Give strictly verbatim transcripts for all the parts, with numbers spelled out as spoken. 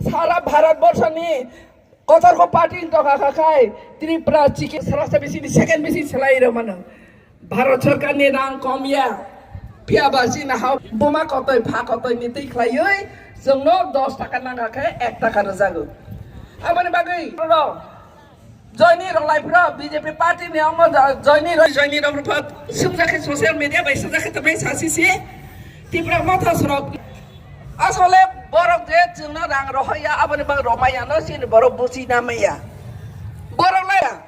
Sara Bharat borso ni kotor ko party ni tokha kha khai Tripura chiki sara sa bisi ni second bisi selai rw mano. Bharat sarkar ni rang kom ya. Phiya ba chini ha buma kotoi pha kotoi ni twi khlaiwi chwngno dos taka nangkha khe ek taka rwjago. Aboni bagwi Joini rok lai phro B J P party ni omo joini rok joini rok rok sumjakhe social media bai sumjakhe to bai sasi si Tipra motha sorok. Asole borok je chwngno rang rohaya aboni bang romaya no sini borok buchi namaya. Borok lai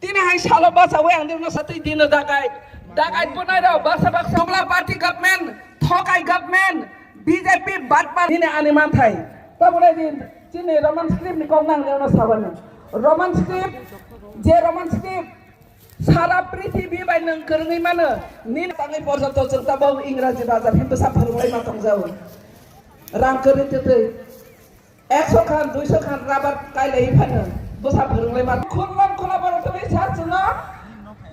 tini hai salo bachawi ang dino satwi dino dakai dakai bunai rok baksa baksa Bangla party government thokai government B J P batman hini ani manthai. Tabulai din chini Roman script ni kok nang dino sabani. Roman script, je Roman script sara prithibi bai nwng kwrwngwi mano, nini tangwi porjonto chwng tabok Ingraji bazar himtwsa phwrwnglaima tongjago. Rang kwrwi twtwi ekso khan, duiso khan rubber kailaiwi phano bwsa phwrwnglaima. Khullam khula borok tongwi sa chwngno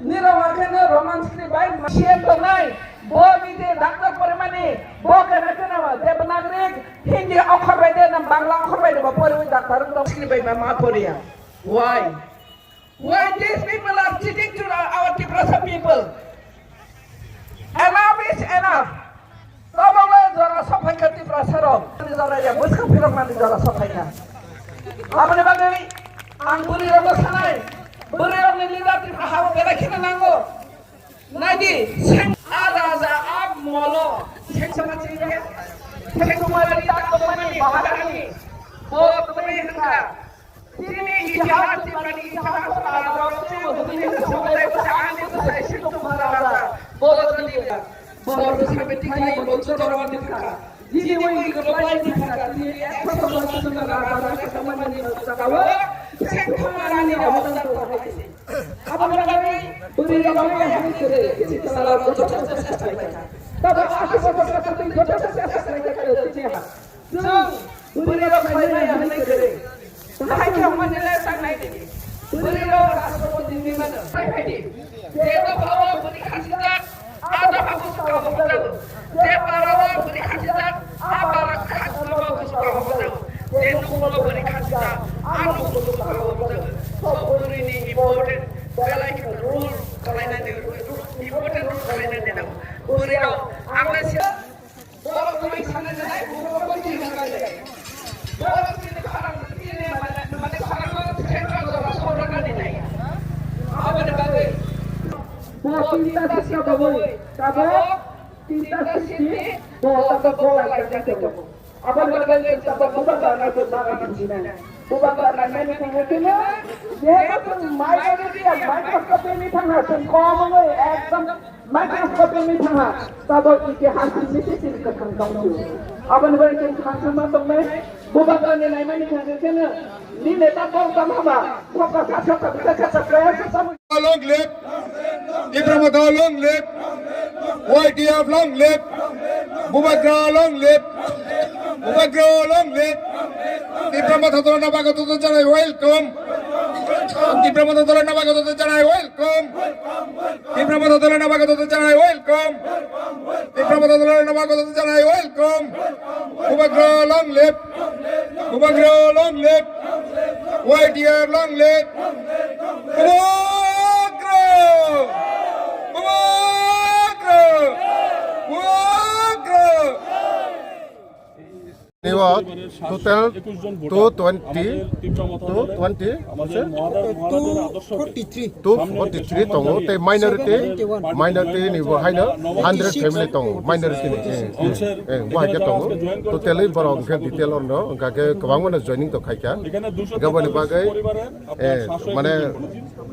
nirok akheno Roman script bai C M tongnai, bo bide doctor porimani, bo kena kena Devanagari, Hindi okhor bai de, na Bangla okhor bai de, bo poriwi doctor wng tong script bai ma poriya. Why? Why these people are cheating to our, our Tiprasa people? Enough is enough. Tabokle jora sophai kha Tiprasa rok. Jora ya muska phirok mani jora sophai kha. Aboni bagwi ang bwrwi rok sanai. Bwrwi rok ni leader Tipra habo belai kheno nango. Naidi seng ada ada ab molo. Seng sama sini ya. Seng kumara di tak kumani baharani. Bo kumani hengka. Chini itihas Tiprani itihas ko agarok chini hudini ko sabai ko sa ani ko sa isi ko mara mara. Bolo tani ya. Bolo ko sabai tikai bolo choro wani ka. Jini wai ko bai tikai ni ekso bolo choro mara mara ka kamani ni ka kawa. Sek kamani ni awal ko hai. Abang kami beri ramai yang kere isi salah ko choro choro. Tapi aku ko choro choro choro. Chwng bwrwi rok khlainai hwnwi kwrwi. Bahai khe hwnmani le tangnai tini. Bwrwi rok rashtrapati ni mano. Phai phai di. Je dopha o bwrwi khasijak, a dopha busu kabo hwnjago. Je para o bwrwi khasijak, a para khasijak o busu kabo hwnjago. Je nukhung o bwrwi khasijak, a nukhung busu kabo hwnjago. So bwrwi ni important belai khe rule khlainani, important rule khlainani nango. Bwrwi rok ang le si- Bo tinta sista bagwi tabok tinta sisti bo tabok bo lai jagwi tongo. Aboni bagwi chwng tabok bubagra naijak bagwi tongsinai. Bubagra nainani thangwi tini jehetu chwng minority ya microscope ni thangna chwng kom wngwi ekdom Microscope ni thangha, tabok itihas ni misi sini kwthang tong phio. Aboni bai khe thangsama tongnai, bubagra ni naimani thangkhe kheno, ni neta kok tamo hama, soka sa soka bisa kasa kaya sa samu. Long live! Tipra Motha long live! Y T F long live! Bubagra long live! Bubagra long live! Tipra Motha Dolo Nabagatoto Janai welcome! Tipra Motha Dolo Nabagatoto Janai welcome! Tipra Motha Dolo Nabagatoto Janai welcome. Tipra Motha Dolo Nabagatoto Janai welcome. Bubagra long live. Bubagra long live. Y T F long live. Bubagra! Bubagra! Bubagra! Nibo total two twenty, two twenty, two forty three tongo, tei minority, minority ni bo haino hundred family tongo, minority ni, eh, eh, eh, bo hai khe tongo, totally borok hwnkhe detail orno, hwnkha khe kwbangma no joining tong khaikha, hwnkhe boni bagwi, eh, mane,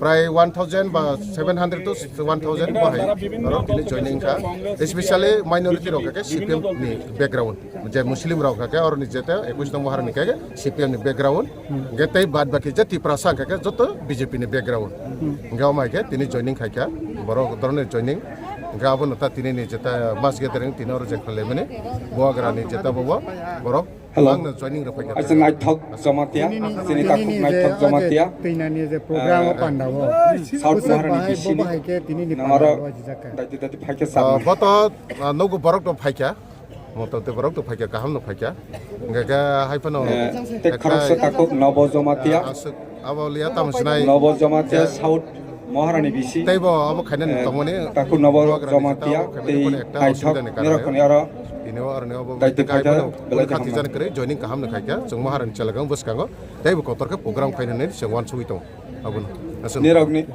Prai one thousand ba seven hundred to one thousand bo hai oro tini joining kha, especially minority rok khe C P M ni background, je Muslim rok khe oroni jete ekush nombor harani khe C P M ni background, hwnkhe tei bad baki je Tiprasa khe joto B J P ni background, hwnkhe omo hai khe tini joining khai kha, borok doroni joining, hwnkhe abono ta tini ni jeta mass gathering tini oro je khlaimani, Bubagra ni jeta bo borok Hello. Ang no joining rok paikha. Aisa naithok Jamatia, sini takhuk naithok Jamatia. Teinani je program o panda o. South Maharani bahai, bo bisini. Bahai khe tini ni nang panda aro o ajijak kha. Daiti daiti phaikha sa. Ah, boto, ah, nogo borok no phaikha. Moto te borok to phaikha, kaham no phaikha. Hingke khe hai phano Eh, tei ekta khoroksa takhuk Nobo Jamatia. Aswk abo liya tamo sinai. Nobo Jamatia South Maharani bisi. Teibo abo khaina Eh, tongmani. Takhuk Nobo Jamatia tei naithok nirokni aro tini o aroni abo daitwi khaikha, belai khe khati hamnai. Jan kre joining kaham no khaikha. Chwng Maharani chelagang bwskango. Teibo kotor khe program khainani chwng wansugwi tongo. Abono. Aswk. Nirokni